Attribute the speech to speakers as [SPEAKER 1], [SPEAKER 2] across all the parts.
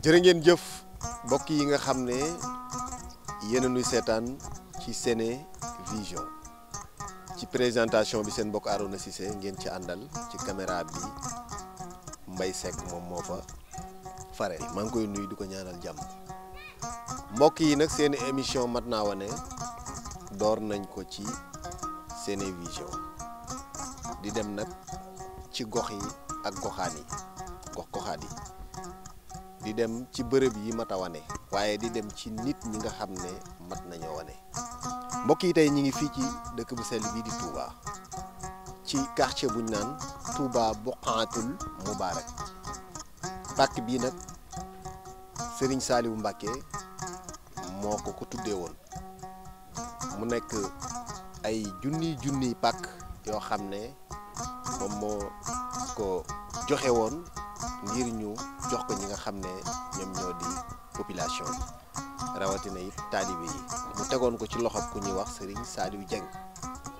[SPEAKER 1] jërë ngeen jëf mbokk yi nga xam ne yéen a nuy seetaan ci Sene Vision ci présentation bi seen mbokk Arona Cissé ngeen ci àndal ci caméra bi Mbaye Seck moom moo fa fare maa ngi koy nuyu di ko ñaanal jàmm mbokk yi nag seen émission mat naa wane door nañ ko ci Sene Vision di dem nag ci gox yi ak goxaan yi gox-goxaat yi di dem ci bërëb yi mat a wane waaye di dem ci nit ñi nga xam ne mat nañoo wane mbokk yi tey ñi ngi fii ci dëkk bu sell bii di Touba ci quartier buñ naan Touba Boqatul Moubarak pàkk bii nag Serigne Saliou Mbacké moo ko tuddee woon mu nekk ay junniy pàkk yoo xam ne moom moo ko joxe woon ngir ñu jox ko ñi nga xam ne ñoom ñoo di population bi rawatina it taalibe yi mu tegoon ko ci loxob ku ñuy wax Serigne Saliou Dieng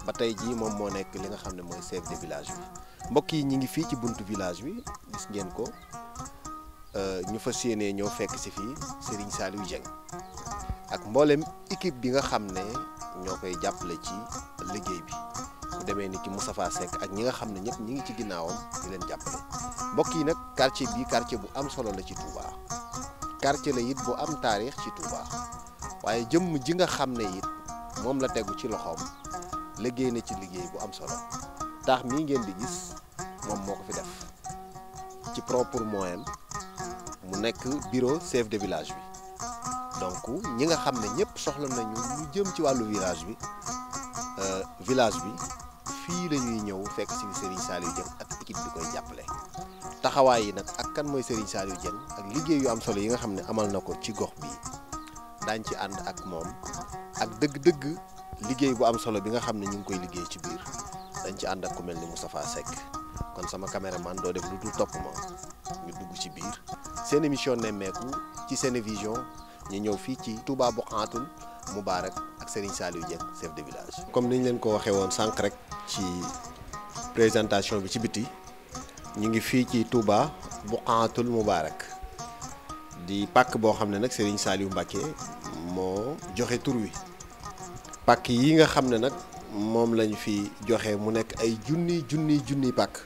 [SPEAKER 1] ba tey jii moom moo nekk li nga xam ne mooy chef de village bi mbokk yi ñi ngi fii ci buntu village bi gis ngeen ko ñu fas yéenee ñoo fekk si fii Serigne Saliou Dieng ak mboolem équipe bi nga xam ne ñoo koy jàppale ci liggéey bi bu demee ni ki Moustapha Seck ak ñi nga xam ne ñëpp ñi ngi ci ginnaawam di leen jàppale mbokk yi nag quartier bi quartier bu am solo la ci Touba quartier la it bu am taarix ci Touba waaye jëmm ji nga xam ne it moom la tegu ci loxoom liggéey na ci liggéey bu am solo taax mii ngeen di gis moom moo ko fi def ci propre moyen mu nekk bureau chef de village bi donc ñi nga xam ne ñëpp soxla nañu lu jëm ci wàllu village bi fii la ñuy ñëw fekk ci Serigne Saliou Dieng ak équipe bi koy jàppale taxawaay yi nag ak kan mooy Serigne Saliou Dieng ak liggéey yu am solo yi nga xam ne amal na ko ci gox bi daañ ci ànd ak moom ak dëgg-dëgg liggéey bu am solo bi nga xam ne ñu ngi koy liggéey ci biir dañ ci ànd ak ku mel ni Moustapha Seck kon sama caméraman doo def lu dul topp ma ñu dugg ci biir seen émission nemmeeku ci Sene Vision ñu ñëw fii ci Touba Boqatul Moubarak ak Serigne Saliou Dieng chef de village. comme ni ñu leen ko waxee woon sànq rek ci présentation bi ci biti ñu ngi fii ci Touba Boqatul Moubarak di pàkk boo xam ne nag Serigne Saliou Mbacké moo joxe tur wi pàkk yi nga xam ne nag moom lañ fi joxe mu nekk ay junniy pàkk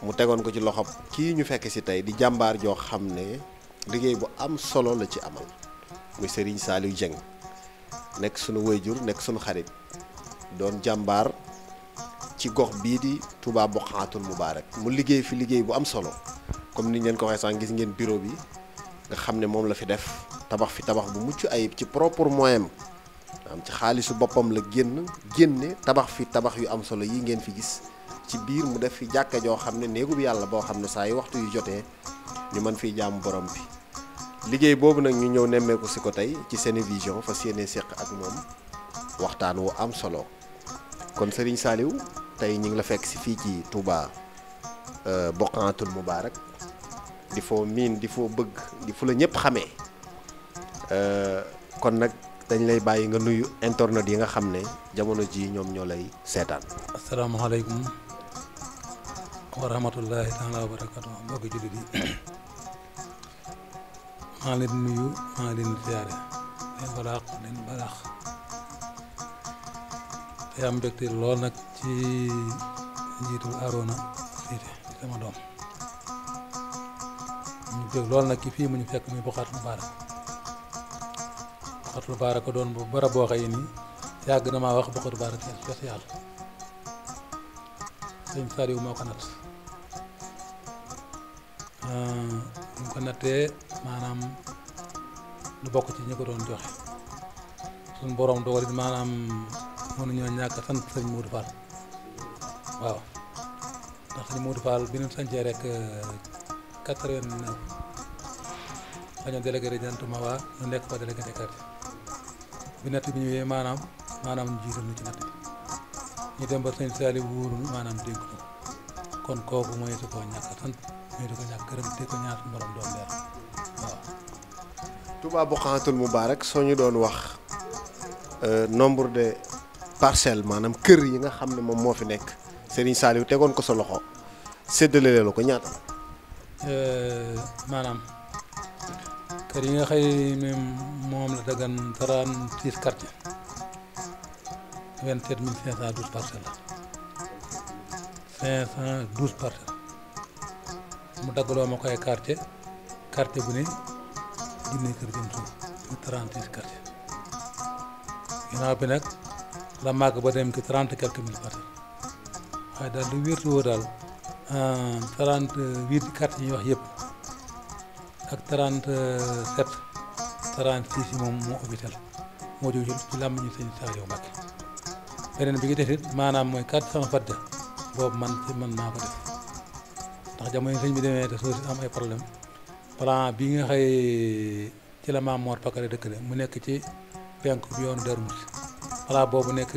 [SPEAKER 1] mu tegoon ko ci loxob kii ñu fekk si tey di jàmbaar joo xam ne liggéey bu am solo la ci amal muy Serigne Saliou Dieng nekk sunu wayjur nekk sunu xarit doon jàmbaar ci gox bii di Touba Boqatul Moubarak mu liggéey fi liggéey bu am solo comme ni ngeen ko waxee sànq gis ngeen bureau bi nga xam ne moom la fi def tabax fi tabax bu mucc ayib ci propre moyen am ci xaalisu boppam la génne tabax fi tabax yu am solo yi ngeen fi gis ci biir mu def fi jàkka joo xam ne néegu bi yàlla boo xam ne saa yu waxtu yu jotee ñu mën fiy jaamu borom bi liggéey boobu nag ñu ñëw nemmeeku si ko tey ci Sene Vision fas yéene seq ak moom waxtaan wu am solo kon Serigne Saliou tey ñu ngi la fekk si fii ci Touba Boqatul Moubarak di foo miin di foo bëgg di fu la ñëpp xamee kon nag dañ lay bàyyi nga nuyu internet yi nga xam ne jamono ji ñoom ñoo lay seetaan.
[SPEAKER 2] asalaamaaleykum wa rahmatullahi taala wa barakatu mbokki jullit yi maa ngi leen di nuyu maa ngi leen di ziare leen balaax te am mbégte lool nag ci njiitul Arona Cissé sama doom ñu bég lool nag ki fii mu ñu fekk muy Boqatul Moubarak Boqatul Moubarak ko doon bu bara boo xëy ni yàgg na maa wax Boqatul Moubarak spécial sëñ Saliou moo ko natt ñu ko nattee maanaam lu bokk ci ñi ko doon joxe suñu borom dogal it maanaam mënuñoo ñàkk a sant sëñ Modou Fall waaw ndax sëñ Modou Fall bi ñu sancee rek 89 dañoo délégué de jantement waa ñu nekk fa délégué de quartier bi natt bi ñëwee maanaam ñu jiital ñu ci natt bi ñu dem ba sëñ Saliou wóoru maanaam dénk ñu kon kooku mooy su ko ñàkk a sant mooy su ko ñàkk gërëm te ko ñaar suñu borom doon leer waaw.
[SPEAKER 1] Touba Boukhatoul Moubarak soo ñu doon wax nombre de parcelles maanaam kër yi nga xam ne moom moo fi nekk Serigne Saliou tegoon ko sa loxo séddale la ko ñaata la.
[SPEAKER 2] maanaam kër yi nga xëy moom la dagan 36 quartiers 27 512 parcelles la 512 parcelles mu daggaloo ma koy quartier bu ne junni kër jëm suuf mu 36 quartiers ginnaaw bi nag la màgg ba dem ki 30 quelques mille parcelles waaye daal lu wértu woo daal 38 quartiers yi ñuy wax yëpp ak 37 36 yi moom moo officiel moo jóg ci làmb ñu sëñ Saliou Mbacké beneen bi ngi def it maanaam mooy quartier sama fadda boobu man maa ko def ndax jamono sëñ bi demee te suuf si am ay problème plan bi nga xëy ci la Maam Mor Pakare dëkk de mu nekk ci penk bi yoonu Darou Mouhty plan boobu nekk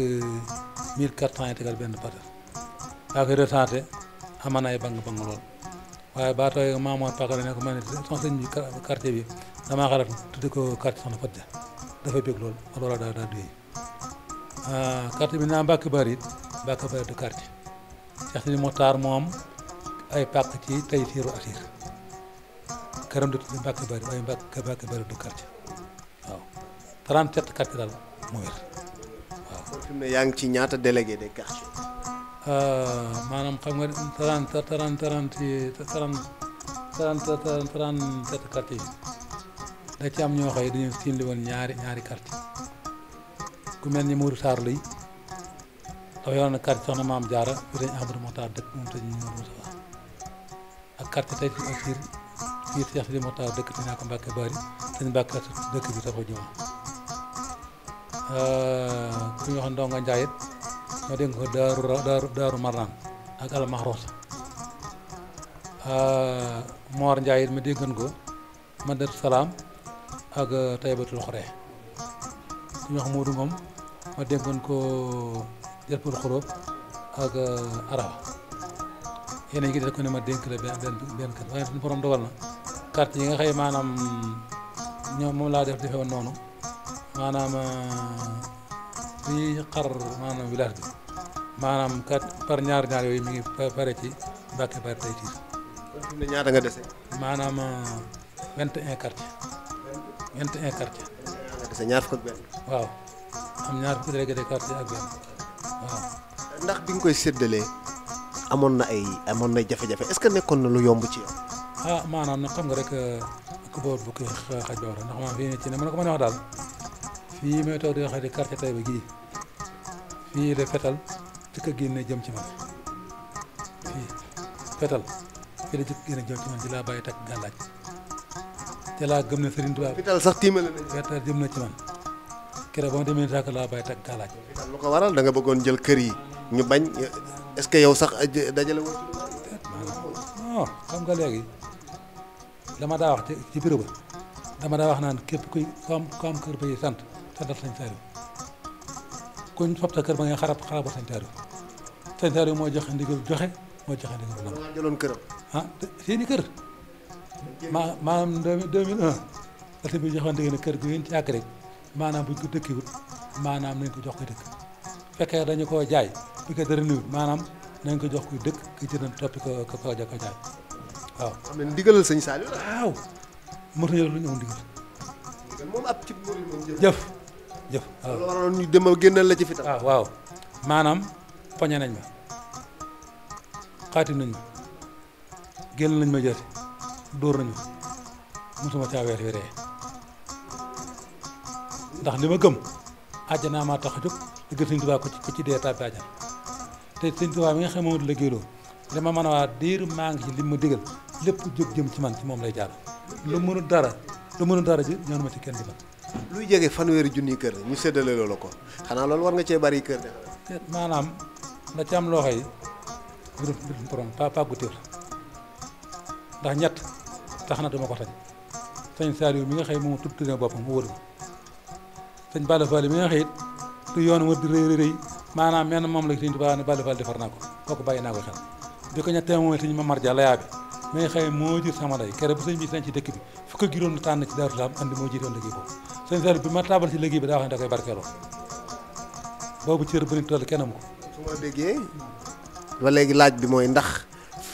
[SPEAKER 2] 1400 et tegal benn parcelle daa koy recensé aman ay bang lool waaye baa tooy Maam Mor Pakare ne ko ma ne sama sëñ bi quartier bi damaa xalaat tudde ko quartier Soxna Fadja dafay bég lool loola daa duy quartier bi naa Mbacke Bari du quartier Cheikh Sidi Mokhtar moom ay pàkk ci tey siiru asir këram du tudd Mbacke Bari waaye Mbacke Bari du quartier waaw 37 quartier daal mu wér waaw.
[SPEAKER 1] fi mu ne yaa ngi ci ñaata délégué des quartiers.
[SPEAKER 2] maanaam xam nga 37 quartier yi da ci am ñoo xëy dañu siimli woon ñaari quartier ku mel ni Mourou Sarr lay dafa yoroon na quartier soxna Maam Jaara fi dañ Amadou Mokhtar dëkk moom sëñ Mourou Moussa ak quartier tey si asir fii Cheikh Sidi Mokhtar dëkk te naa ko Mbacke Bari sëñ Mbacke dëkk bi taxaw juma ku ñu wax Ndonga Ndiaye it ma dégg ko daaru Marnaan ak Al Mahrousa Mor Ndiaye it ma déggoon ko Madinatu Salaam ak Taybatul Xuree ku ñu wax Modou Ngom ma déggoon ko Jalpul Xuroob ak Arafa yéen a ngi def ko ne ma dénk la benn kër waaye suñu borom dogal na carte yi nga xëy maanaam ñoom moom laa defee woon noonu maanaam fii xar maanaam village bi maanaam par ñaar yooyu mi ngi pare ci Mbacke Bari tey tiis.
[SPEAKER 1] kon ne ñaata nga dese.
[SPEAKER 2] maanaam 21 quartier 21 quartier.
[SPEAKER 1] nga dese ñaar fukk ak benn.
[SPEAKER 2] waaw am ñaar fukki délégué de quartier ak benn waaw.
[SPEAKER 1] ndax bi nga koy séddalee amoon na jafe-jafe est-ce que nekkoon na lu yomb ci yow.
[SPEAKER 2] maanaam nag xam nga rek ku boobu bu koy xaj ba ndax maa fii ci ne mën na ko mën a wax daal fii may toog di wax di quartier Taïba gii fii de fetal ci ka génne jëm ci man fii fetal fii de ci ka génne jëm ci man ci laa bàyyi takk gàllaaj te laa gëm ne Serigne Touba
[SPEAKER 1] fetal sax tiimale nañ.
[SPEAKER 2] fetal jëm na ci man keroog ba ma demee saak laa bàyyi takk gàllaaj.
[SPEAKER 1] lu ko waral da nga bëggoon jël kër yi ñu bañ est-ce que yow sax dajale woo ci
[SPEAKER 2] non xam nga léegi dama daa wax ci bureau ba dama daa wax naan képp kuy ku am kër ba yi sant Sëñ Saliou kuñ fab sa kër ba ngay xaraba Sëñ Saliou moo joxe ndigal joxe moo joxe ndigal bu nangu.
[SPEAKER 1] maa jëloon këram.
[SPEAKER 2] seeni kër maanaam 2001 parce que bi joxoon ndigal ne kër gu ngeen ci àgg rek maanaam buñ ko dëkkiwut maanaam nañ ko jox ko dëkk fekkee dañu koo jaay bu ko dara niwut maanaam nañ ko jox kuy dëkk ki jëndan toppi ko jaay waaw.
[SPEAKER 1] xam ne ndigalal Sëñ Saliou la.
[SPEAKER 2] waaw motuñu lu ñu am ndigal.
[SPEAKER 1] moom ab ci mbir moom
[SPEAKER 2] jëf waaw
[SPEAKER 1] loolu waroon ñu dem a génnal la ci fitam.
[SPEAKER 2] waaw maanaam poñe nañ ma xaatim nañ ma génn nañ ma jëti dóor nañ ma mosuma caa weer wi ree ndax li ma gëm àjjanaa maa tax a jóg dëgg Sëñ Tuubaa ko ci dee tàbbi àjjana te Sëñ Tuubaa mi nga xam moom la géeloo li ma mën a waa diir maa ngi ci li ma digal lépp jóg jëm ci man ci moom lay jaar lu mënu dara ji ñoonu ma ci kenn di man
[SPEAKER 1] luy jege fanweeri junniy kër ñu séddale loolu ko xanaa loolu war nga cee bari kër de.
[SPEAKER 2] maanaam da ci am loo xëy mbirum borom pàggu téef ndax ñett tax na dama ko tañ sëñ Saliou mi nga xëy moom tudd na boppam mu wër ma sëñ Balla Fall mi nga xëy du yoon wër di rëy maanaam menn moom la sëñ Tuubaa ne Balla Fall defar naa ko kooku bàyyi naa ko xel bi ko ñettee moom sëñ Mamar Dia layaa bi mi nga xëy moo jur sama day kere bu sëñ bi sañ ci dëkk bi fukk ak juróom tànn ci Daaru Salaam andi moo jiitoon liggéey boobu sëñ Saliou bi ma taabal ci liggéey bi daa wax ne da koy barkeeloo boobu cër bu ñu toll kenn amu ko.
[SPEAKER 1] su ma déggee ba léegi laaj bi mooy ndax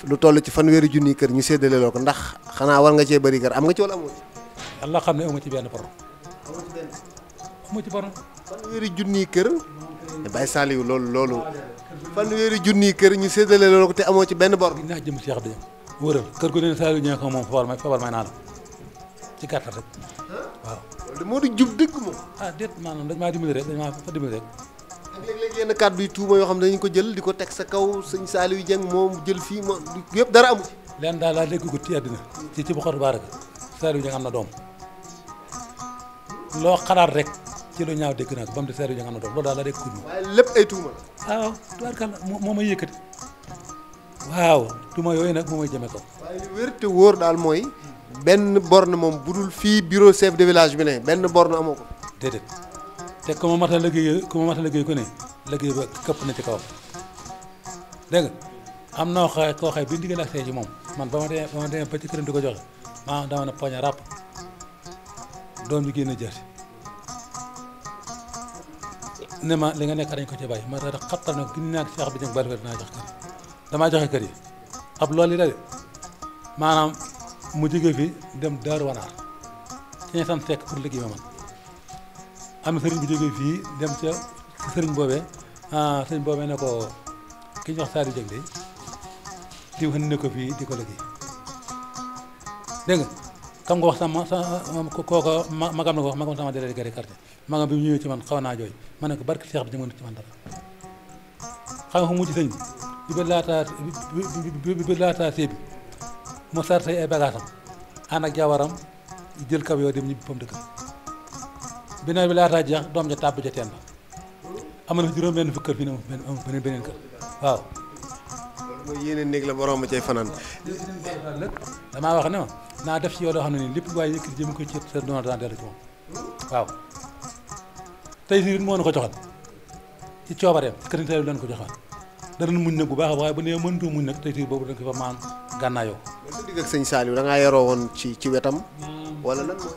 [SPEAKER 1] lu toll ci fanweeri junniy kër ñu séddale loo ko ndax xanaa war nga cee bari kër am nga ci wala amoo ci.
[SPEAKER 2] yàlla xam ne amu ci benn borom. amu ci borom.
[SPEAKER 1] fanweeri junniy kër. Baye Saliou loolu fanweeri junniy kër ñu séddale loo ko te amoo ci benn bor.
[SPEAKER 2] dinaa jëm Cheikh Abdou wëral kër gu ne Saliou ñëwee ko moom fabal may naa la ci gàttal rek waaw.
[SPEAKER 1] loolu de moo di jub dëgg moom.
[SPEAKER 2] ah déet maanaam dañ maa dimbali rek dañ maa fa dimbali rek.
[SPEAKER 1] ak léeg-léeg yenn kàddu yi tuuma yoo xam ne dañu ko jël di ko teg sa kaw sëñ Saliou Dieng moom jël fii moom yëpp dara amu ci.
[SPEAKER 2] leen daal laa dégg ko ci àddina ci bu xottu baaraka Saliou Dieng am na doom loo xalaat rek ci lu ñaaw dégg naa ko ba mu di Saliou Dieng am na doom loolu daal laa dégg ko.
[SPEAKER 1] waaye lépp ay tuuma.
[SPEAKER 2] waaw tubaarkàlla moo may yëkkati waaw tuuma yooyu nag moo may jëmee kaw.
[SPEAKER 1] waaye li wér te wóor daal mooy benn borne moom bu dul fii bureau chef de village bi ne benn borne amoo ko.
[SPEAKER 2] déedéet te ku ma mat a liggéey ku ne liggéey ba këpp na ci kawam dégg nga am na koo xay bi ndigal ak see ji moom man ba ma demee ba ci këram di ko joxe maa dama ne poña ràpp doom bi génn jërti ne ma li nga nekk dañ ko ci bàyyi ma tax xattal na gin naak Cheikh bi jëng bari dinaa jox kër yi damaa joxe kër yi ab loolu yi la de maanaam mu jóge fi dem Daaru Wanaar ci ñe san fekk pour liggéey ma man am na sëriñ bi jógee fii dem ca sëriñ boobee ne ko ki ñu wax Saliou Dieng de diw xam ne ko fii di ko liggéey dégg nga kam nga wax sama kooko magam na ko wax magam sama délégué de quartier magam bi mu ñëwee ci man xaw naa jooy ma ne ko barki Cheikh bi di mën ci man dara xam nga fu mujj sëñ bi bi laataa see bi mu sar say ay bagaasam ànd ak jawaram jël kaw yoo dem ñibbi pam dëkk bi nawet bi laataa jeex doom ja tàbb ja teen ba am na fi juróom benn fukk kër fii ne amul beneen kër waaw.
[SPEAKER 1] loolu mooy yéene néeg la borom ma cay fanaan.
[SPEAKER 2] damaa wax ne ma naa def ci yow loo xam ne nii lépp waaye yëkkati jëm ko ci sa doon daan dellu ci moom waaw. tey si moo na ko joxal ci coobareem ci kër yi leen ko joxal dara muñ nag bu baax waaye bu nee mënutoo muñ nag tey si boobu da nga ko fa maan gànnaayoo.
[SPEAKER 1] sa digg ak sëñ Saliou da ngaa yoroo woon ci wetam. wala lan mooy.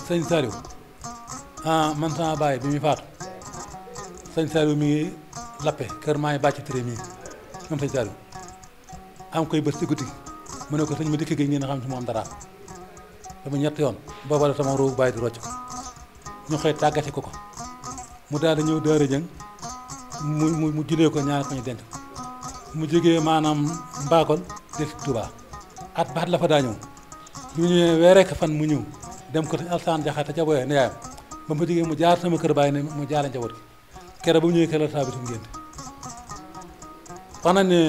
[SPEAKER 2] sëñ Saliou man sama baay bi muy faatu sëñ Saliou mi ngi lappe kër maa ngi bàcc tere mii moom sëñ Saliou am koy bës ci guddi mu ne ko sëñ ma dikk gi ngeen xam ci moom dara dama ñett yoon booba la sama roobu bàyyi di rocc ko ñu xëy tàggati ko mu daal di ñëw Daara Jëng mu julee ko ñaar ko ñu denc mu jógee maanaam Mbakol def Touba at ba at la fa daa ñëw bi mu ñëwee weer rek fan mu ñëw dem ko Alsaan Jaxate ca booyee ne yaayam ba mu jógee mu jaar sama kër bàyyi ne mu jaale njaboot gi keroog ba mu ñëwee kër la saa bi suñu génte wax nañ ne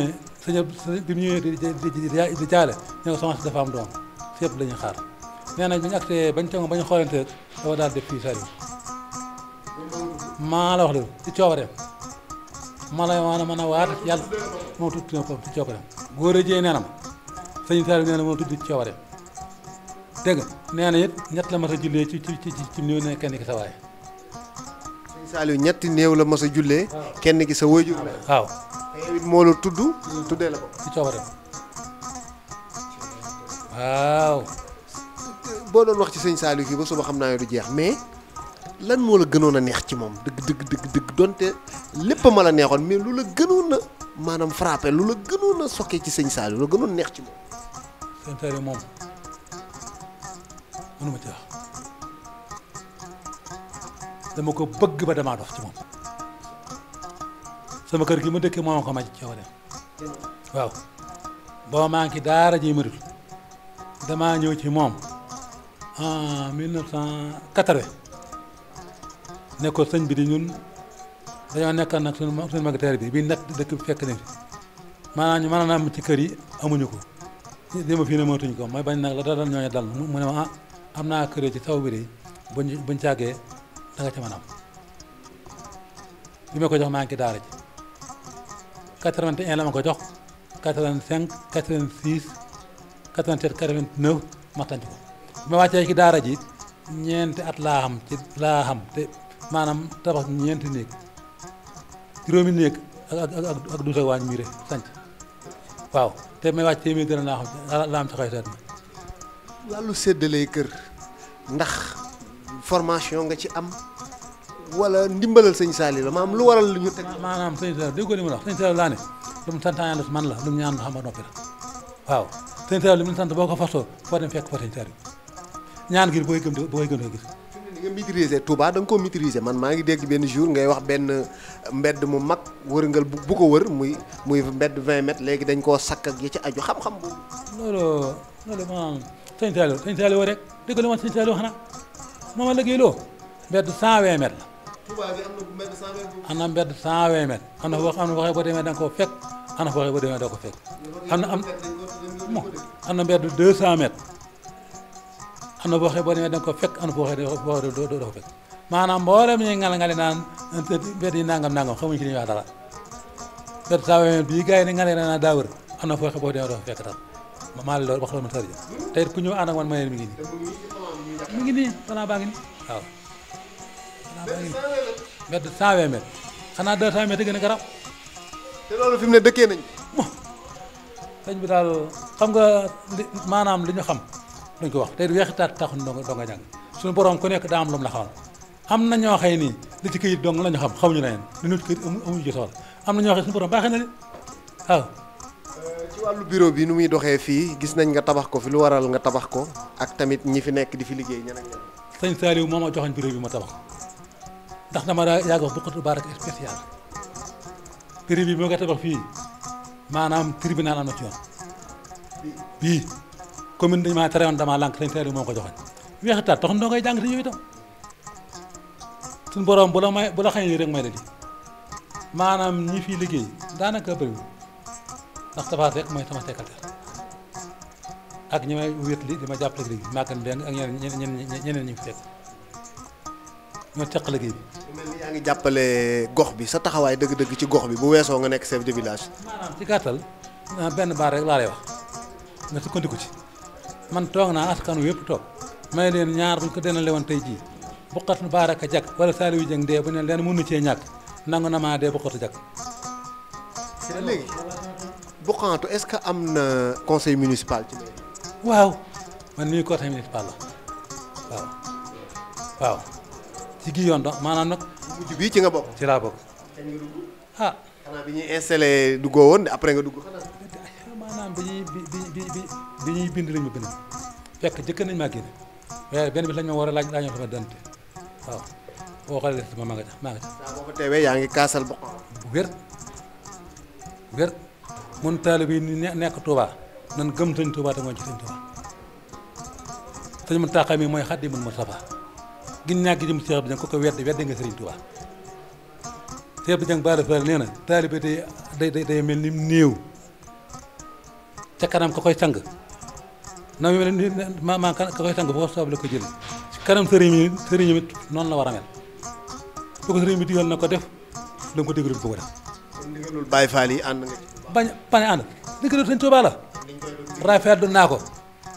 [SPEAKER 2] sëñ bi mu ñëwee di jaale ñu nga semence dafa am doom si yëpp la ñuy xaar nee nañ bi ñu acté bañ toog bañ xoolante rek dafa daal def fii Saliou maa la wax loolu ci coobareem ma la mën a waat yàlla moo tudd na ko ci coobareem góor a jee nee na ma sëñ Saliou nee na moo tudd ci coobareem dégg nga nee na it ñett la mas a jullee ci néew ne kenn ki sa waay.
[SPEAKER 1] sëñ Saliou ñetti néew la mas a jullee. kenn ki sa waajur la.
[SPEAKER 2] waaw.
[SPEAKER 1] te it moo la tudd. tuddee la ko.
[SPEAKER 2] ci coobareem waaw.
[SPEAKER 1] boo doon wax ci sëñ Saliou fii ba suba xam naa ne du jeex mais lan moo la gënoon a neex ci moom dëgg donte lépp ma la neexoon mais lu la gënoon a maanaam frappé lu la gënoon a sokkee ci sëñ Saliou la gënoon neex ci moom.
[SPEAKER 2] sëñ Saliou moom mënuma ci wax dama ko bëgg ba damaa dof ci moom sama kër gi ma dëkkee moo ma ko may ci coobareem waaw boo maa ngi daara ji mënul damaa ñëw ci moom en 1980 ne ko sëñ bi di ñun dañoo nekkoon nag suñu magataire bi nett dëkk bi fekk nañ fi maanaam ñu mën a am ci kër yi amuñu ko dama fii ne mootuñu ko mooy bañ nag la dal ñooñu dal mu ne ma am naa kër ci taw bi de buñ càggee da nga ca mën a am bi ma ko jox maa ngi ci daara ji 81 la ma ko jox 85 86 87 89 ma tànc ko bi ma wàccee ci daara ji ñeenti at laa xam te maanaam tabax ñeenti néeg juróomi néeg ak duus ak waañ miire sanc waaw te may wàcc téeméer gën a laa am ci xaysaat mi
[SPEAKER 1] wàllu séddalee kër ndax formation nga ci am wala ndimbalal sëñ Saliou la maanaam lu waral lu ñu teg.
[SPEAKER 2] maanaam sëñ Saliou dégg nga li ma wax sëñ Saliou laa ne lu mu santaane la man la lu mu ñaan xam ba noppi la waaw sëñ Saliou li mu sant boo ko fasoo foo dem fekk fa sëñ Saliou ñaan gi booy gëm doo gis.
[SPEAKER 1] ni nga maîtriser Touba da nga koo maîtriser man maa ngi dégg benn jour ngay wax benn mbedd mu mag wërngal bu ko wër muy mbedd 20 mètres léegi dañ koo sakk ak yi ci aju xam-xam boobu.
[SPEAKER 2] loolu maanaam sëñ Saliou rek dégg nga li ma sëñ Saliou wax na moom a liggéey loo mbedd 120 mètres la.
[SPEAKER 1] Touba bi am na mbedd 120 mètres.
[SPEAKER 2] am na mbedd 120 mètres am na waxee boo demee da nga koo fekk am na waxee boo demee doo ko fekk am na mbedd 200 mètres am na waxee boo demee da nga ko fekk am na waxee doo ko fekk maanaam mboolem ñuy ngale naan mbedd yi nangam xamuñ ci li ñuy wax dara mbedd 120 mètres bii gars yi ne ngale naan daa wër am na waxee boo demee doo ko fekk dara maa la wax loolu ma sëriñ te it ku ñëw ànd ak man ma ne mi ngi nii plan baa ngi nii waaw mbedd 120 mètres xanaa 200 mètres gën a garaaw
[SPEAKER 1] te loolu fi mu ne dëkkee nañ
[SPEAKER 2] sëñ bi daal xam nga maanaam li ñu xam duñ ko wax te weexitaat taxul doo nga jàng suñu borom ku nekk daa am lu mu la xamal am na ñoo xëy nii li ci këyit dong la ñu xam xamuñu leneen li ñu ci këyit amuñu ci soxla am na ñoo xëy suñu borom baaxee na li waaw
[SPEAKER 1] ci wàllu bureau bi nu muy doxee fii gis nañ nga tabax ko fi lu waral nga tabax ko ak tamit ñi fi nekk di fi liggéey ñan ak ñan.
[SPEAKER 2] sëñ Saliou moo ma joxoon bureau bi ma tabax ndax dama daa yàgg wax Boukhatoul Baraka spécial bureau bi moo ko tabax fii maanaam tribunal am na ci yoon bii commune dañu maa tere woon damaa lànk sëñ Saliou moo ko joxoon weexitaat tax ndoo ngay jàng te yow itam suñu borom bu la xëy rek may la di maanaam ñi fii liggéey daanaka bëriwul ndax tabaar rek mooy sama secrétaire ak ñi may wétli di ma jàppale liggéey maakan mbeng ak ñeneen ñi fi fekk ñoo teq liggéey bi.
[SPEAKER 1] mel ni yaa ngi jàppale gox bi sa taxawaay dëgg-dëgg ci gox bi bu weesoo nga nekk chef de village.
[SPEAKER 2] maanaam ci gàttal benn baar rek laa lay wax nga sukkandiku ci man toog naa askan wi yëpp toog may leen ñaar buñ ko denale woon tey jii Boukhatoul Baraka jag wala Saliou Dieng dee bu ne leen mënu cee ñàkk nangu na maa dee Boukhatoul jag.
[SPEAKER 1] léegi Boukhatoul est-ce que am na conseil municipal ci léegi.
[SPEAKER 2] waaw man mii conseil municipal la waaw ci gi yoon donc maanaam nag.
[SPEAKER 1] mujj bii ci nga bokk.
[SPEAKER 2] ci laa bokk. ah.
[SPEAKER 1] xanaa bi ñuy installé duggoo woon après nga dugg xanaa.
[SPEAKER 2] maanaam bi ñuy bind lañ ma bind fekk jëkk nañ maa génne waaye benn bi lañ ma war a laaj ñoo sama dante waaw boo xoolee sama maa nga ca.
[SPEAKER 1] daa boo ko teewee yaa ngi kaasal Boukhatoul.
[SPEAKER 2] bu wér mun taalibe yi nekk Touba nan gëm sëñ Touba te mooy ci sëñ Touba sëñ Mountakha mi mooy Xaadimul Mustafa gin ñàkk jëm Cheikh Abdou Dieng ko weddi nga sëriñ Touba Cheikh Abdou Dieng Bara Fall nee na taalibe day mel ni néew ca kanam ka koy sang na mel ni ma ka koy sang foo soob la ko jël ci kanam sëriñ mi noonu la war a mel bu ko sëriñ bi digal na ko def la ko déglu ko def
[SPEAKER 1] ndigalul Baye Fall yi ànd nga ci.
[SPEAKER 2] bañ ànd ndigalul sëñ Touba la rafetlu naa ko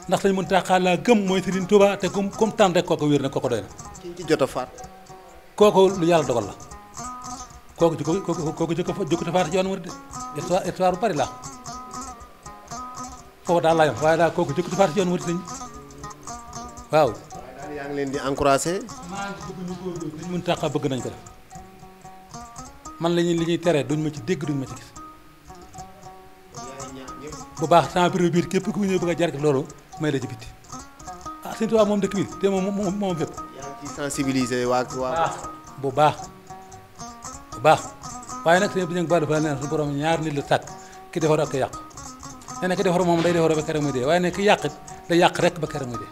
[SPEAKER 2] ndax sëñ Mountakha laa gëm mooy sëriñ Touba te comme tànn rek kooku wér na kooku doy na.
[SPEAKER 1] ki ci jot a faat.
[SPEAKER 2] kooku lu yàlla dogal la kooku jëkko faat ci yoon mu de histoire bu bari la foofu daal laa yem waaye daal kooku jëkko faat ci yoon mu sëñ waaw.
[SPEAKER 1] waaye daal yaa ngi leen di encouragé.
[SPEAKER 2] maa ngi bëgg ñu góorgóorlu sëñ Mountakha bëgg nañ ko def man li ñuy tere duñ ma ci dégg duñ ma ci gis bu baax sama bureau biir képp ku ñëw bëgg a jar loolu may la ci bitti ah sëñ Tuubaa moom dëkk bi te moom fépp.
[SPEAKER 1] yaa ngi ciy sensibiliser waa.
[SPEAKER 2] bu baax waaye nag sëñ bi ñu ngi baal nee na suñu borom ñaar nit la sàkk ki defar ak ki yàq nee na ki defar moom day defar ba keroog muy dee waaye nag ki yàq day yàq rek ba keroog muy dee.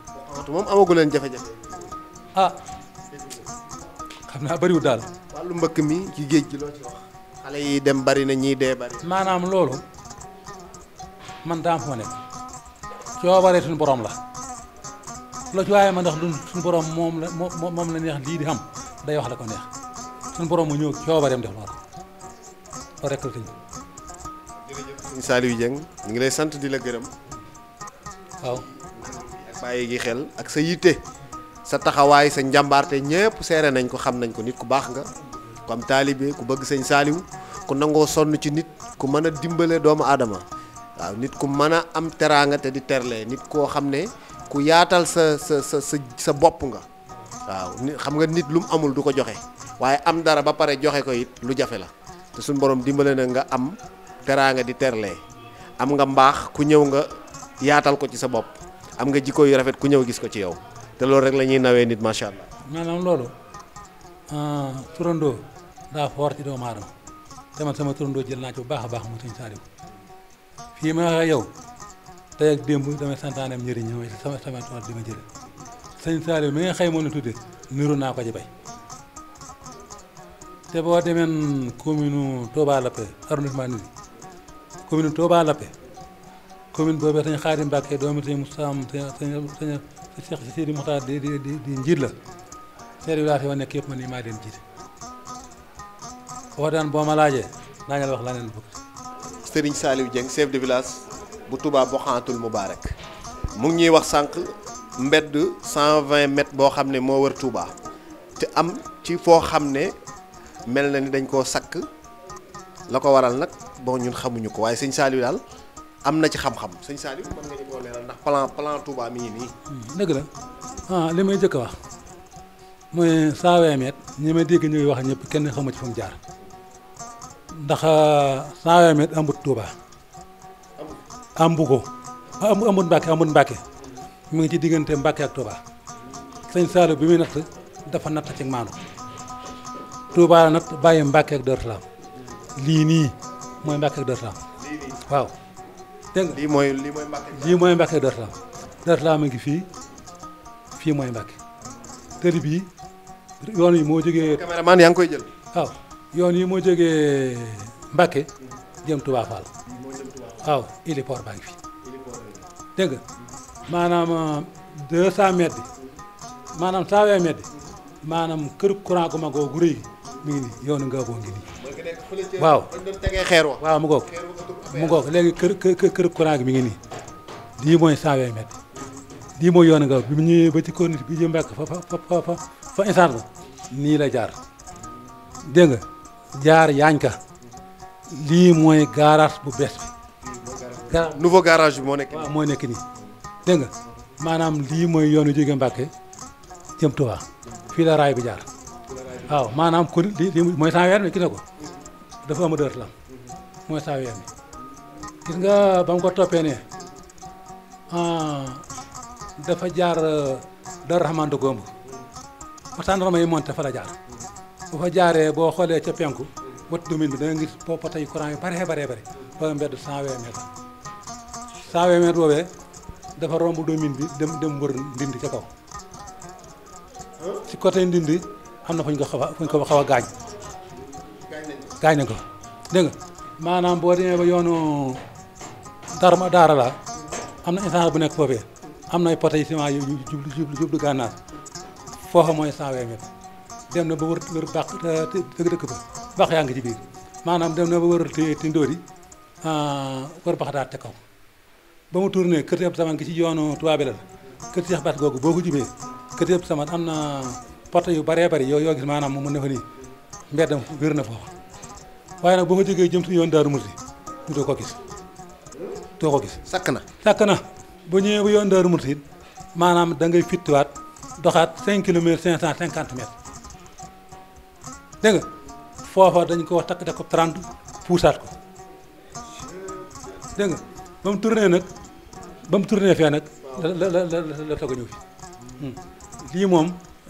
[SPEAKER 1] moom amagu leen jafe-jafe.
[SPEAKER 2] ah xam naa bëriwul daal.
[SPEAKER 1] wàllu mbëkk mi ci géej gi loo ci wax. xale yi dem bari na ñii dee bari.
[SPEAKER 2] maanaam loolu man daam fu ma nekk coobaree suñu borom la loo ci waaye ma ndax lu suñu borom moom la neex lii di xam day wax la ko neex suñu borom mu ñëw coobareem def loolu loolu rek la sëñ
[SPEAKER 1] sëñ Saliou Dieng ñu ngi lay sant di la gërëm.
[SPEAKER 2] waaw
[SPEAKER 1] bàyyi gi xel ak sa yitte sa taxawaay sa njàmbaarte ñëpp seere nañ ko xam nañ ko nit ku baax nga ku am taalibe ku bëgg sëñ Saliou ku nangoo sonn ci nit ku mën a dimbale doomu aadama waaw nit ku mën a am teraanga te di terle nit koo xam ne ku yaatal sa bopp nga waaw xam nga nit lu mu amul du ko joxe waaye am dara ba pare joxe ko it lu jafe la te suñu borom dimbale na nga am teraanga di terle am nga mbaax ku ñëw nga yaatal ko ci sa bopp am nga jikko yu rafet ku ñëw gis ko ci yow te loolu rek la ñuy nawee nit macha allah.
[SPEAKER 2] maanaam loolu turandoo daa foor ci doomu aadama te man sama turandoo jël naa ci bu baax a baax mu sëñ Saliou fii ma waxee yow tey ak démb damay santaaneem njëriñ mooy sama tool bi ma jële sëñ Saliou mi nga xëy moom la tudde niru naa ko ci bay te boo demeen commune Touba Lappé arrondissement Nidi commune Touba Lappé commune boobu sëñ Xaadim Mbàkke doomu sëñ Moussa sëñ Cheikh Sidi Moussa di njiit la seet village yoo nekk yëpp man nii maa leen jiite wax daan boo ma laajee naa la wax la leen bëgg.
[SPEAKER 1] Serigne Saliou Dieng chef de village bu Touba Boxantul Moubarak mu ngi ñuy wax sànq mbedd 120 mètres boo xam ne moo wër Touba te am ci foo xam ne mel na ni dañ koo sakk la ko waral nag bon ñun xamuñu ko waaye sëñ Saliou daal am na ci xam-xam sëñ Saliou mën nga ñu koo leeral ndax plan Touba mi ngi nii.
[SPEAKER 2] dëgg la li may jëkk a wax mooy 120 mètres ñi may dégg ñuy wax ñëpp kenn xamu ci fu mu jaar ndax 120 mètres ambut Touba ambu ko ambut Mbàkke mu ngi ci diggante Mbàkke ak Touba sëñ Saliou bi muy natt dafa natt ci maanu Touba la natt bàyyi Mbàkke ak Daaru Salaam lii nii mooy Mbàkke ak Daaru Salaam waaw dégg nga lii mooy Mbàkke ak Daaru Salaam Daaru Salaam a ngi fii mooy Mbàkke tëri bii yoon yi moo jógee
[SPEAKER 1] caméraman yaa ngi koy jël
[SPEAKER 2] waaw yoon yi moo jógee Mbàkke jëm Touba Fall waaw héliport baa ngi fi dégg nga maanaam 200 mètres bi maanaam 120 mètres bi maanaam kër courant gu magoo gu rëy mi ngi nii yoonu nga boo ngi nii waaw waaw mu ngoog léegi kër courant gi mi ngi nii lii mooy 120 mètres lii mooy yoonu nga bi mu ñëwee ba ci corniche bi jëm Mbàkke fa instant ba nii la jaar dégg nga jaar yaañ ka lii mooy garage bu bees bi
[SPEAKER 1] nouveau garage bi moo nekk
[SPEAKER 2] waaw moo nekk nii dégg nga maanaam lii mooy yoonu jóge Mbàkke jëm Touba fii la raay bi jaar waaw maanaam kon lii mooy 120 mi gis nga ko dafa am Daaru Salaam mooy 120 mi gis nga ba mu ko toppee ne dafa jaar Daaru Rahman de Gomb ba tàndarma yi monté fa la jaar bu fa jaaree boo xoolee ca penku wat domaine bi da nga gis poto yu courant yu bare ba mbedd 120 mètres 120 mètres boobee dafa romb domaine bi dem wër ndindi ca kaw ci côté ndindi am na fu ñu ko xaw a gaañ nañ ko dégg nga maanaam boo demee ba yoonu daara la am na instant bu nekk foofee am na ay poto yu ciment yu jublu gànnaar foofa mooy 120 mètres dem na ba wër baax dëkk ba baax yaa ngi ci biir maanaam dem na ba wër ti ndóori wër baax daal te kaw ba mu tourné kër Cheikh Saman gi ci yoonu Touba Belel kër Cheikh Bass googu boo ko jubee kër Cheikh Saman am na poto yu bëree bëri yoo gis maanaam mu ne fa nii mbeddam wér na foofa waaye nag boo ko jógee jëm si yoon Daaru Musti doo ko gis
[SPEAKER 1] sakk na
[SPEAKER 2] bu ñëwee ba yoon Daaru Musti maanaam da ngay fittiwaat doxaat 5 kilomètres 550 mètres dégg nga foofa dañ ko takk def ko 30 puusaat ko dégg nga ba mu tourné fee nag la toog a ñëw fi lii moom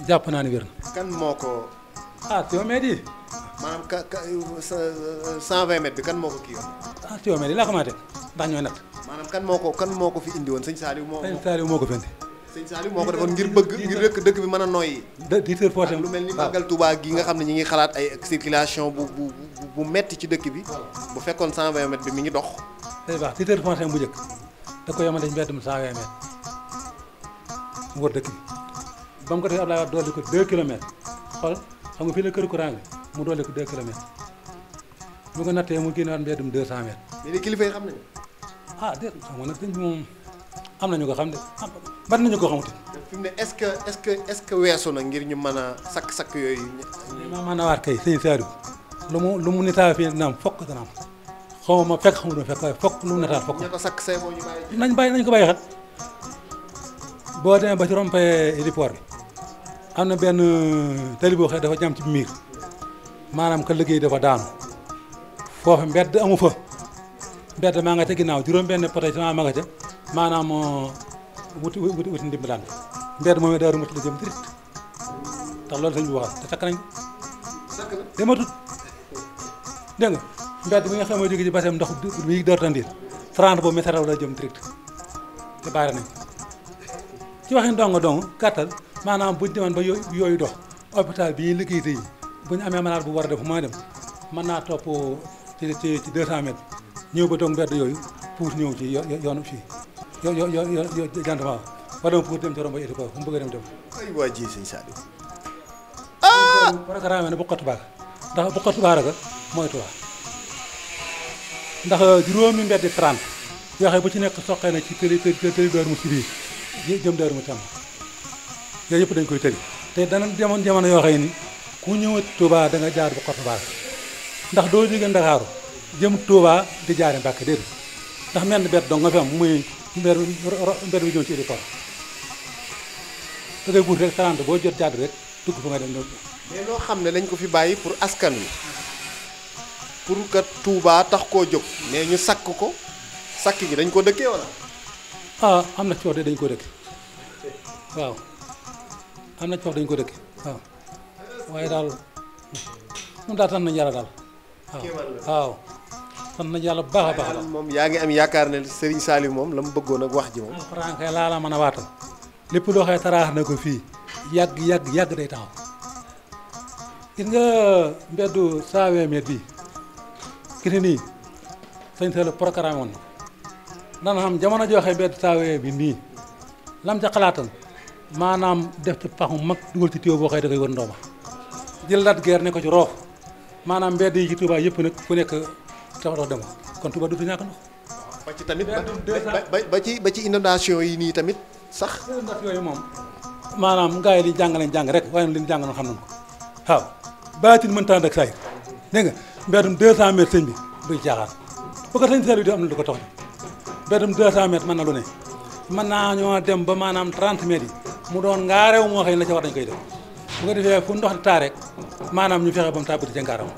[SPEAKER 2] jàpp naa ne wér na.
[SPEAKER 1] kan moo ko.
[SPEAKER 2] Théomède yi.
[SPEAKER 1] maanaam 120 mètres bi kan moo ko kii woon.
[SPEAKER 2] Théomède yi laa xamante ndax ñooy natt.
[SPEAKER 1] maanaam kan moo ko fi indi woon sëñ Saliou moo
[SPEAKER 2] ko fi indi.
[SPEAKER 1] sëñ Saliou moo ko defoon ngir dëkk bi mën a noyyi. lu mel ni màggal Touba gi nga xam ne ñi ngi xalaat ay circulation bu metti ci dëkk bi. bu fekkoon 120 mètres bi mi ngi dox.
[SPEAKER 2] day baax titre foncier bu njëkk da ko yemale ci mbeddum 120 mètres mu wër dëkk bi ba mu ko defee Abdoulaye Wade dolli ko 2 kilomètres xool xam nga fii la kër courant bi mu dolli ko 2 kilomètres bu ko nattee mu génnewaat mbeddum 200 mètres.
[SPEAKER 1] mais li kilifa yi xam nañu.
[SPEAKER 2] ah déet xam nga nag sëñ bi moom am nañu ko xam de bari nañu ko xamuti.
[SPEAKER 1] fi mu ne est-ce que weesu na ngir ñu mën a sakk yooyu.
[SPEAKER 2] ma mën a waat kay sëñ Saliou lu mu nitaal fii dina am fokk dana am xaw ma fekk xamu fekk waaye fokk lu mu nitaal fokk.
[SPEAKER 1] ña ko sakk say moo ñu bàyyi.
[SPEAKER 2] nañ ko bàyyi xel boo demee ba ci rompé héliport bi am na benn tali boo xam dafa jam ci miir maanaam ka liggéey dafa daanu foofu mbedd amu fa mbedd maa nga ca ginnaaw juróom-benn protection maa nga ca maanaam wuti ndimbalaan mbedd moom daaru mati la jëm direct ndax loolu sëñ bi waxal te sakk nañ ko dematut dégg nga mbedd bi nga xam ne jóge ci basem ndox bi door tandiir 30 boobu météo la jëm direct te baare nañ ci waxin dong gàttal maanaam buñ demoon ba yooyu dox hôpital bii liggéey tey bu ñu amee malade bu war a def fu ma dem mën naa topp ci 200 mètres ñëw ba toog mbedd yooyu pour ñëw ci yoonu fii jantement wala pour dem ci romb éti ko fu mu bëgg a dem
[SPEAKER 1] ay waa ji sëñ Saliou
[SPEAKER 2] programme ne bu xottu baaka ndax bu xottu baaka mooy Tuubaa ndax juróomi mbeddi 30 yoo xam bu ci nekk soqee na ci tëli Daaru Muxti bii jëm Daaru Muxti am yooyu yëpp dañ koy tëri te dana jamono yoo xam ni ku ñëwat Touba da nga jaar bu xottu baaka ndax doo jóge Ndakaaru jëm Touba di jaare Mbàkke déedéet ndax menn mbedd dong nga fi am muy mbedd bi ñëw ci héliport da ngay buut rek 30 boo jot jàdd rek dugg fa nga dem noonu.
[SPEAKER 1] mais loo xam ne dañ ko fi bàyyi pour askan wi pour que Touba tax koo jóg mais ñu sakk ko sakk gi dañ ko dëkkee wala.
[SPEAKER 2] ah am na ci wax de dañ ko dëkk waaw am na ci wax dañ ko dëkk waaw waaye daal moom daal sant nañu yàlla daal waaw sant nañu yàlla bu baax a baax.
[SPEAKER 1] moom yaa ngi am yaakaar ne Serigne Saliou moom la mu bëggoon ak wax ji moom.
[SPEAKER 2] alxuraan kay laa la mën a waatal lépp loo xëy taraax na ko fii yàgg day taxaw gis nga mbeddu 120 mètres bii ki ni nii sëñ Saliou programme woon na dana xam jamono joxe mbedd 120 bi nii lam ca xalaatal maanaam def ci paxu mag dugal ci tuyau boo xëy da koy wër ndooma jël lat geer ne ko ci roof maanaam mbedd yi ci Touba yëpp nag ku nekk tax dox dem kon Touba du fi ñàkk ndox.
[SPEAKER 1] ba ci tamit ba ci inondation yi nii tamit sax.
[SPEAKER 2] inondation yi moom maanaam gars yi li jàng rek waaye li ñu jàng xam nañu ko waaw baatin mënta ànd ak saa yi dégg nga mbeddum 200 mètres sëñ bi buy jaaxaan bu ko sëñ Saliou di am na lu ko tax mbeddum 200 mètres mën na lu ne mën naa ñoo dem ba maanaam 30 mètres yi mu doon ngaareew moo xëy la ca war dañ koy def bu ko defee fu ndox di taa rek maanaam ñu fexe ba mu tàbbati ca ngaaram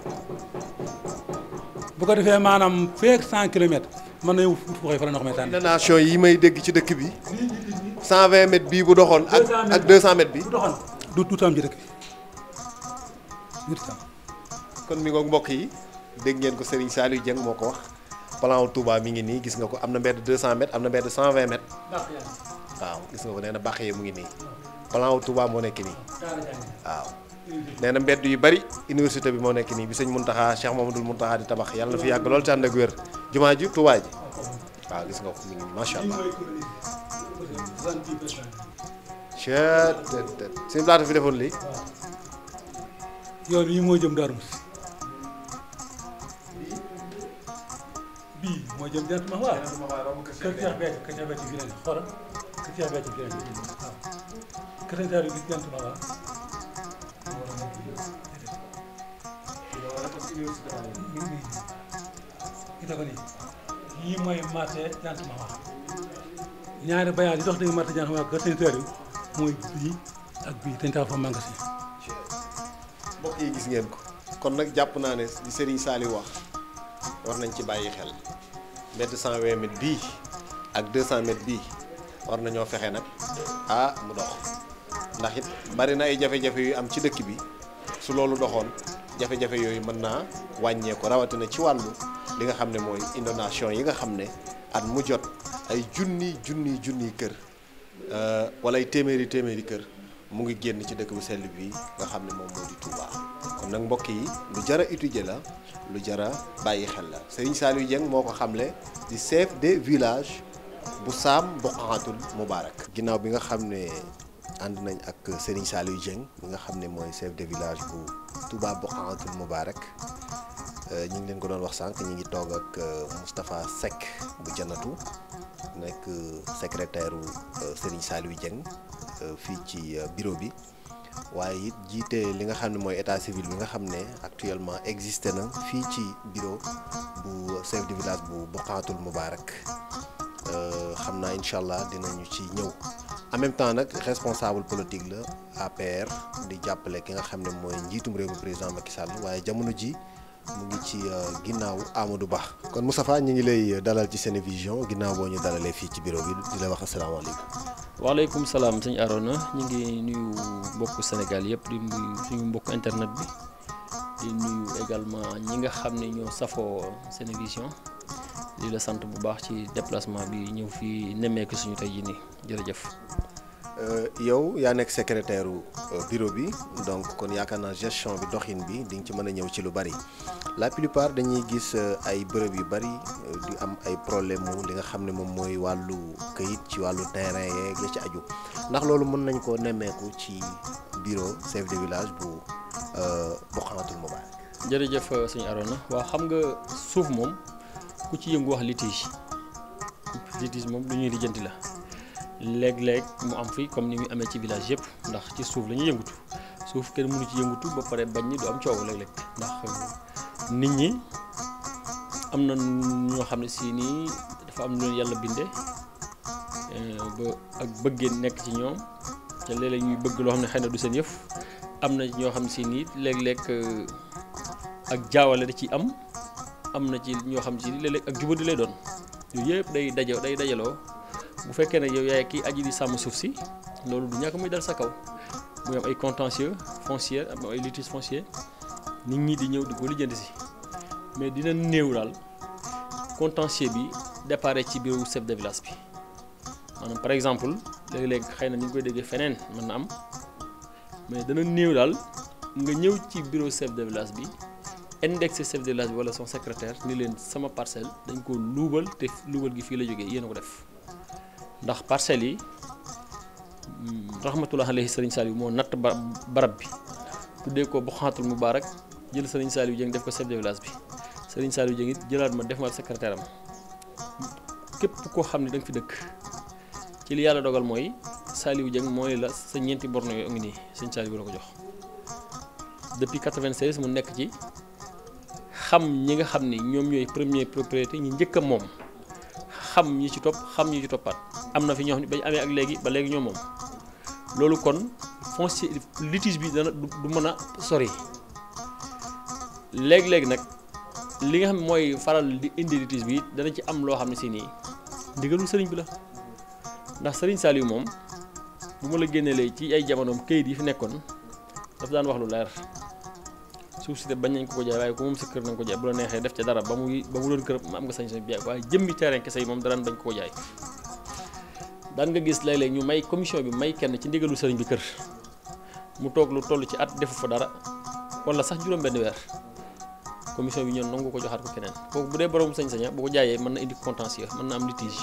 [SPEAKER 2] bu ko defee maanaam feek 100 kilomètres mën nañu wut fu xëy fa la ndox may tànn.
[SPEAKER 1] inondation yi may dégg ci dëkk bi 120 mètres bii bu doxoon ak 200 mètres bi
[SPEAKER 2] bu doxoon du am ci dëkk bi
[SPEAKER 1] kon mi ngoog mbokk yi dégg ngeen ko Serigne Saliou Dieng moo ko wax plan Touba mi ngi nii gis nga ko am na mbedd 200 mètres am na mbedd 120 mètres waaw gis nga ko nee na bàq yi mu ngi nii plan Touba moo nekk nii waaw nee na mbedd yu bari université bi moo nekk nii bi sëñ Mountakha Cheikh Mamadou Mountakha di tabax yàlla na fi yàgg lool te ànd ak wér jumaa ji Touba ji waaw gis nga ko mi ngi nii macha allah sëñ Blaata fi defoon lii
[SPEAKER 2] yoon yi moo jëm Darou Mouhty bii moo jëm jant ma waaw kër Cheikh Béthio kër Cheikh Béthio fii lañ xoolal kër Cheikh Béthio fii lañ waaw kër Cheikh Béthio bi jant ma waaw gis ko nii yii mooy marché jant ma waaw ñaari bayaal yi dox dëgg marché jant ma waaw kër Cheikh Béthio mooy bii ak bii dañ tax fa magasin
[SPEAKER 1] mbokk yi gis ngeen ko kon nag jàpp naa ne di Serigne Saliou wax war nañ ci bàyyi xel mbedd 120 mètres bii ak 200 mètres bii war nañoo fexe nag mu dox ndax it bari na ay jafe-jafe yu am ci dëkk bi su loolu doxoon jafe-jafe yooyu mën naa wàññeeku rawatina ci wàllu li nga xam ne mooy inondation yi nga xam ne at mu jot ay junni kër wala ay téeméeri kër mu ngi génn ci dëkk bu sell bii nga xam ne moom moo di Touba kon nag mbokk yi lu jara étudier la lu jara bàyyi xel la Serigne Saliou Dieng moo ko xamle di chef de village bu Saam Boqatul Moubarak ginnaaw bi nga xam ne ànd nañ ak Serigne Saliou Dieng mi nga xam ne mooy chef de village bu Touba Boukhatoul Moubarak ñu ngi leen ko doon wax sànq ñu ngi toog ak Moustapha Seck bu Janatu nekk secrétaire u Serigne Saliou Dieng fii ci bureau bi waaye it jiite li nga xam ne mooy état civil bi nga xam ne actuellement existé na fii ci bureau bu chef de village bu Boukhatoul Moubarak xam naa incha allah dinañu ci ñëw en même temps nag responsable politique la APR di jàppale ki nga xam ne mooy njiitum réew mi président Macky Sall waaye jamono ji mu ngi ci ginnaaw Amadou Ba. kon Moustapha ñu ngi lay dalal ci Senevision ginnaaw boo ñu dalalee fii ci bureau bi di la wax asalaamaaleykum.
[SPEAKER 3] waaleykum salaam sëñ Arona ñu ngi nuyu mbokku Sénégal yëpp di nuyu suñu mbokku internet bi di nuyu également ñi nga xam ne ñoo safoo Senevision di la sant bu baax ci déplacement bi ñëw fii nemmeeku suñu tey jii nii jërëjëf.
[SPEAKER 1] yow yaa nekk secrétaire bureau bi donc kon yaakaar naa gestion bi doxin bi di nga ci mën a ñëw ci lu bari la plupart dañuy gis ay bërëb yu bari di am ay problème mu li nga xam ne moom mooy wàllu këyit ci wàllu terrain yeeg ya ci aju ndax loolu mën nañ koo nemmeeku ci bureau chef de village bu Boukhatoul Moubarak.
[SPEAKER 3] jërëjëf sëñ Arona waaw xam nga suuf moom ku ci yëngu wax litige moom lu ñuy lijjanti la. léeg-léeg mu am fi comme ni muy amee ci village yëpp ndax ci suuf la ñuy yëngutu suuf kenn mënu ci yëngutu ba pare bañ ni du am coow léeg-léeg ndax nit ñi am na ñoo xam ne si nii dafa am lu leen yàlla binde ba ak bëggee nekk ci ñoom te léeg-léeg ñuy bëgg loo xam ne xëy na du seen yëf am na ñoo xam ne si nii léeg-léeg ak jaawale da ci am na ci ñoo xam ne si léeg-léeg ak jubadi lay doon yooyu yëpp day dajaloo bu fekkee ne yow yaay kii aji di sàmm suuf si loolu du ñàkk muy dal sa kaw muy am ay contentieux foncier am ay litige foncier nit ñi di ñëw di ko lijjanti si mais dina néew daal contentieux bi déparé ci bureau chef de village bi maanaam par exemple léeg-léeg xëy na ni ñu koy déggee feneen mën na am mais dana néew daal nga ñëw ci bureau chef de village bi indexé chef de village bi wala son secrétaire ni leen sama parcelle dañ ko luubal te luubal gi fii la jógee yéen a ko def. ndax parcelles yi rahmatullah alayhi Serigne Saliou moo natt barab bi tuddee ko Boukhatoul Moubarak jël Serigne Saliou Dieng def ko chef de village bi Serigne Saliou Dieng it jëlaat ma def ma secrétaire am képp koo xam ne da nga fi dëkk ci li yàlla dogal mooy Saliou Dieng mooy la sa ñeenti borno yooyu ngi nii Serigne Saliou la ko jox depuis 96 mu nekk ci xam ñi nga xam ni ñoom ñooy premier propriété ñi njëkk a moom xam ñi ci topp xam ñi ci toppaat am na fi ñoo xam ne bañ amee ak léegi ba léegi ñoo moom loolu kon foncier litige bi dana du mën a sori léeg-léeg nag li nga xam mooy faral di indi litige bi dana ci am loo xam ne si nii ndigalul sëriñ bi la ndax sëriñ Saliou moom bu ma la génneelee ci ay jamonoom këyit yi fi nekkoon daf daan wax lu leer suuf si de bañ nañ ko jaay waaye ku moom sa kër na nga ko jaay bu la neexee def ca dara ba mu doon kër am nga sañ-sañ bi jaay waaye jëmmi terrain kese yi moom daraan bañ ko jaay daan nga gis léeg-léeg ñu may commission bi may kenn ci ndigalu sëriñ bi kër mu toog lu toll ci at defu fa dara wala sax juróom-benn weer commission bi ñoom nangu ko joxaat ko keneen kooku bu dee borom sañ-saña bu ko jaayee mën na indi contentieux mën na am litige.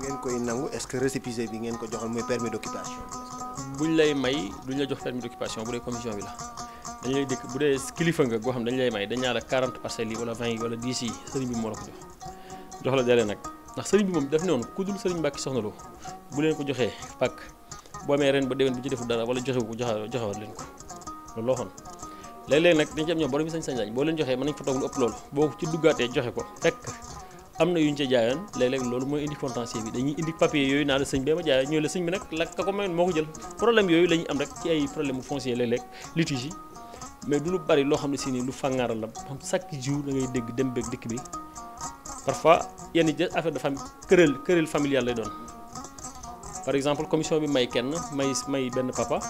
[SPEAKER 1] ngeen koy nangu est-ce que récépissé bi ngeen ko joxal mooy permis d'occupation.
[SPEAKER 3] buñ lay may duñ la jox permis d'occupation bu dee commission bi la. dañu lay dëkk bu dee kilifa nga goo xam dañu lay may dañ ñaa la 40 parcelles yi wala 20 yi wala 10 yi sëriñ bi moo la ko jox la dere nag ndax sëriñ bi moom daf ne woon ku dul sëriñ Mbàkke Soxna Lo bu leen ko joxee pàkk boo amee ren ba déwén bu ci deful dara wala joxewu ko joxewat leen ko loolu loo xoon léeg-léeg nag dañ ci am ñoom borom sañ-sañ lañ boo leen joxee mën nañ fa toog lu ëpp loolu boo ci duggaatee joxe ko fekk am na yu ñu ca jaayoon léeg-léeg loolu mooy indi contentieux bi dañuy indi papier yooyu naa la sëñ bee ma jaayoon ñooy la sëñ bi nag la ka ko mayoon moo ko jël problème yooyu la ñuy am rek ci ay problème mu foncier léeg-léeg litige yi mais du lu bari loo xam ne si nii lu fàngaaral la xam chaque jour da ngay dégg dem beeg dikk bi parfois yenn yi affaire de famille querelle familiale lay doon par exemple commission bi may kenn may benn papa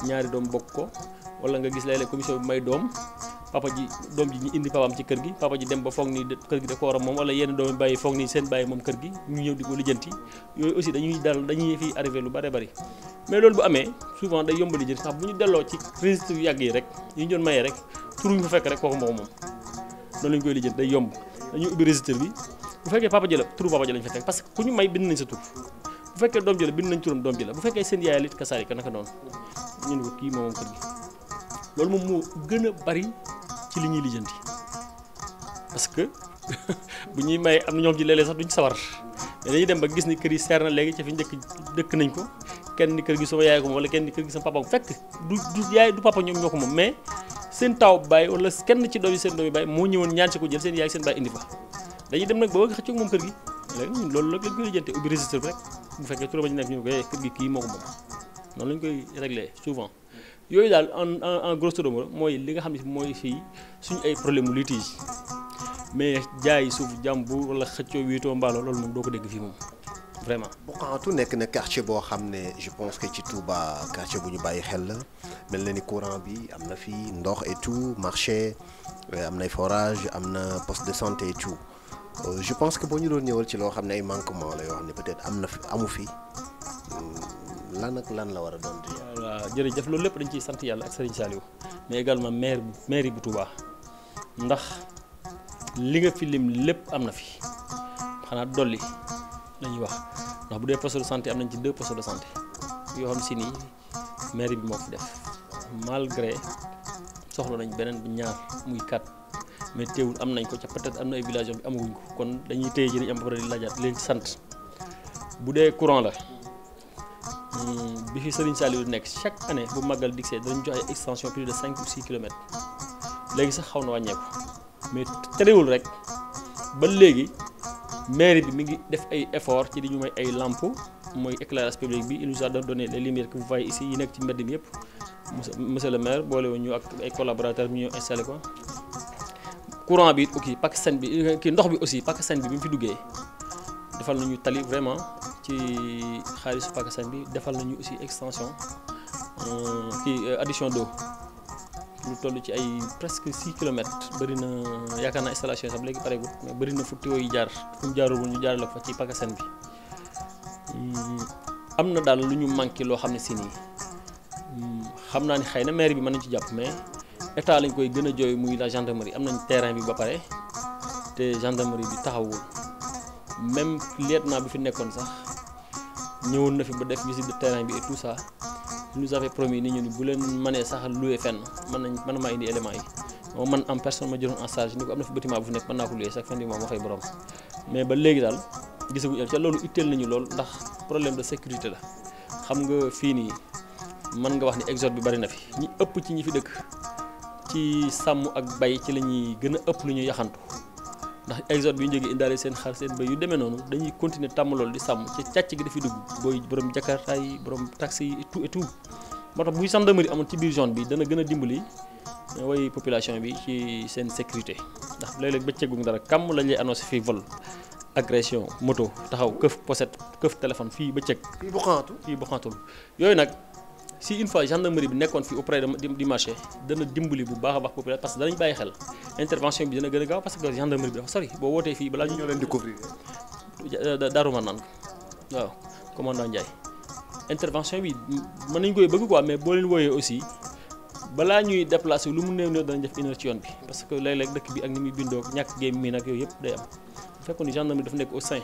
[SPEAKER 3] ñaari doom bokk ko wala nga gis léeg-léeg commission bi may doom doom ji ñu indi papaam ci kër gi papa ji dem ba foog ni kër gi da ko war a moom wala yenn doomi bàyyi foog ni seen bàyyi moom kër gi ñu ñëw di ko lijjanti yooyu aussi dañuy fi arrivé lu bari mais loolu bu amee souvent day yomb lijjanti ndax bu ñu delloo ci registre yu yàgg yi rek yi ñu doon mayee rek turuñ fa fekk rek kooku moo ko moom noonu lañu koy lijjanti day yomb dañuy ubbi registre bi bu fekkee papa ji la turu papa ji lañ fa fekk parce que ku ñu may bind nañ sa tur bu fekkee doom ji la bind nañ turam doom ji la bu fekkee seen yaay lit kasaari ka naka noonu ñu ne ko kii moom kër gi loolu moom moo gën a bari ci li ñuy lijjanti parce que bu ñuy may am na ñoom ci léeg-léeg sax duñ sawar mais dañuy dem ba gis ni kër yi seer na léegi ca fi njëkk dëkk nañ ko kenn ni kër gi sama yaay ko moom wala kenn ni kër gi sama papa ko fekk du yaay du papa ñoom ñoo ko moom mais seen taw baay wala kenn ci doom yi seen doom yi baay moo ñëwoon ñaan si ko jël seen yaay seen baay indi fa dañuy dem nag ba bëgg xëccoog moom kër gi léegi ñun loolu la lañ koy lijjante ubbi registre bi rek bu fekkee turam a ñu nekk ñu ko kër gi kii moo ko moom noonu lañ koy réglé souvent yooyu daal en grosso modo mooy li nga xam ne mooy fii suñu ay problème mu litige mais jaay suuf jàmbur wala xëccoo wiitoo mbaaloo loolu moom doo ko dégg fii moom vraiment.
[SPEAKER 1] Boukhatoul nekk na quartier boo xam ne je pense que ci Touba quartier bu ñu bàyyi xel la mel na ni courant bi am na fii ndox et tout marché am nay forage am na poste de santé et tout je pense que boo ñu doon ñëwal ci loo xam ne ay manquement la yoo xam ne peut-être am na fi amu fi lan ak lan la war a doon.
[SPEAKER 3] voilà jërëjëf loolu lépp dañ ciy sant yàlla ak Serigne Saliou mais également maire bu Touba ndax li nga fi lim lépp am na fi xanaa dolli la ñuy wax ndax bu dee poste de santé am nañ ci 2 postes de santé yoo xam si ni maire bi moo fi def malgré soxla nañ beneen bi ñaar muy 4 mais teewul am nañ ko ca peut-être am na ay villages bi amaguñ ko kon dañuy téye ji am ba pare di laajaat leen sant bu dee courant la. bi fi Serigne Saliou nekk chaque année bu màggal digsee danañ jox ay extension plus de 5 ou 6 kilomètres léegi sax xaw na wàññeeku mais terewul rek ba léegi mairie bi mi ngi def ay effort ci di ñu may ay lampes mooy éclairage public bi il nous a donné les lumières que vous voyez ici yi nekk ci mbedd mi yëpp monsieur le maire boole wu ñu ak ay collaborateurs ñu ñëw installé ko courant bi aussi Pakistan bi kii ndox bi aussi Pakistan bi mu fi duggee defal nañu tali vraiment ci xaalisu Pakistan bi defal nañu aussi extension kii addition d'eau lu toll ci ay presque 6 kilomètres bëri na yaakaar naa installation sax léegi pareegul mais bëri na fu tuyau yi jaar fu mu jaarul ñu jaarale ko fa ci Pakistan bi am na daal lu ñu manqué loo xam ne si nii xam naa ni xëy na maire bi mën nañu ci jàpp mais état lañ koy gën a jooy muy la gendarmerie am nañ terrain bi ba pare te gendarmerie bi taxawul même lieutenant bi fi nekkoon sax ñëwoon na fi ba def visite de terrain bi et tout ça il nous avait promis ni ñu ni bu leen mënee sax louer fenn mën maa indi éléments yi moom man en personne ma jëloon en charge ni ko am na fi bâtiment bu fi nekk mën naa ko louer chaque fin du mois ma fay borom mais ba léegi daal gisaguñu ca loolu itteel nañu lool ndax problème de sécurité la xam nga fii nii mën nga wax ni exode bi bari na fi ñi ëpp ci ñi fi dëkk ci sàmm ak bay ci la ñuy gën a ëpp lu ñuy yaxantu ndax exode bi ñu jógee indaale seen xar seen bay yu demee noonu dañuy continuer tàmm loolu di sàmm ci càcc gi dafiy dugg booy borom jakarta yi borom taxi yi et tout moo tax buy gendarmerie amoon ci biir zone bi dana gën a dimbali way population bi ci seen sécurité ndax léeg-léeg bëccëgu dara kam lañ lay annoncé fii vol agression moto taxaw këf pochette këf téléphone fii bëccëg fii Boukhatoul yooyu nag si une fois gendarmerie bi nekkoon fii auprès du marché dana dimbali bu baax a baax population parce que danañ bàyyi xel intervention bi dana gën a gaaw parce que gendarmerie bi dafa sori boo wootee fii balaa ñu
[SPEAKER 1] ñoo leen di couvrir.
[SPEAKER 3] Daaru Manaan waaw commandant Ndiaye intervention bi mën nañu koy bëgg quoi mais boo leen wooyee aussi balaa ñuy déplacer lu mu néew néew danañ def 1 heure ci yoon bi parce que léeg-léeg dëkk bi ak ni muy bindoo ñàkk géem mii nag yooyu yëpp day am bu fekkoon ni gendarmerie dafa nekk au sein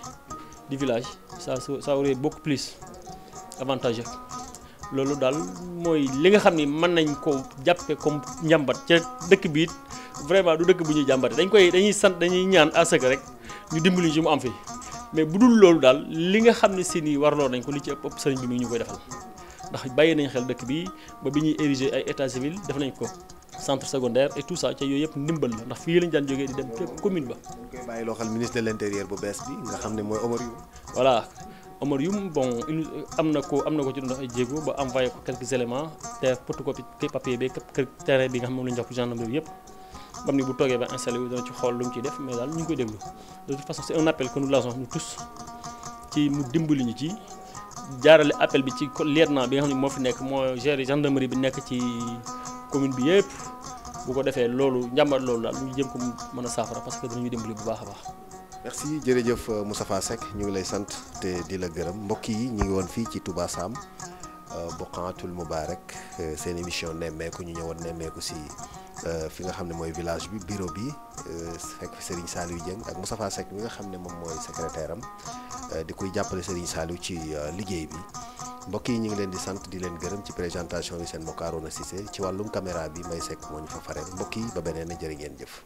[SPEAKER 3] du village ça aurait beaucoup plus avantageux loolu daal mooy li nga xam ni mën nañ ko jàppe comme njàmbat ca dëkk bi it vraiment du dëkk bu ñuy jàmbate dañuy sant dañuy ñaan à ce que rek ñu dimbali ci mu am fi mais bu dul loolu daal li nga xam ne si nii warloo nañ ko li ci ëpp sëriñ bi mi ngi ñu koy defal ndax bàyyi nañ xel dëkk bi ba bi ñuy ériger ay état civil def nañ ko centre secondaire et tout ça ca yooyu yëpp ndimbal la ndax fii lañ daan jógee di dem ca commune ba.
[SPEAKER 1] ñu koy bàyyi loo xam ministre de l'intérieur bu bees bi nga xam ne mooy Omar Youm.
[SPEAKER 3] voilà Omar Youm bon am na ko ci doon ay jéego ba envoyé ko quelques éléments te photocopie papier bi terrain bi nga xam moom la ñu jox ko gendarmerie bi yëpp bam ni bu toogee ba installé wu dana ci xool lu mu ciy def mais daal ñu ngi koy déglu de toute façon c'est un appel que nous lançons nous tous ci mu dimbali ñu ci jaarale appel bi ci lieutenant bi nga xam ne moo fi nekk moo gérer gendarmerie bi nekk ci commune bi yëpp bu ko defee loolu njàmbat loolu daal ñu jëm ko mën a saafara parce que danañu dimbali bu baax a baax.
[SPEAKER 1] merci jërëjëf Moustapha Seck ñu ngi lay sant te di la gërëm mbokk yi ñu ngi woon fii ci Touba Sam Boukhatoul Moubarak seen émission nemmeeku ñu ñëwoon nemmeeku si fi nga xam ne mooy village bi bureau bi fekk fi Serigne Saliou Dieng ak Moustapha Seck mi nga xam ne moom mooy secrétaire am di koy jàppale Serigne Saliou ci liggéey bi mbokk yi ñu ngi leen di sant di leen gërëm ci présentation bi seen mbokk Arona Cissé ci wàllum caméra bi May Seck moo ñu fa fareel mbokk yi ba beneen jërë ngeen jëf.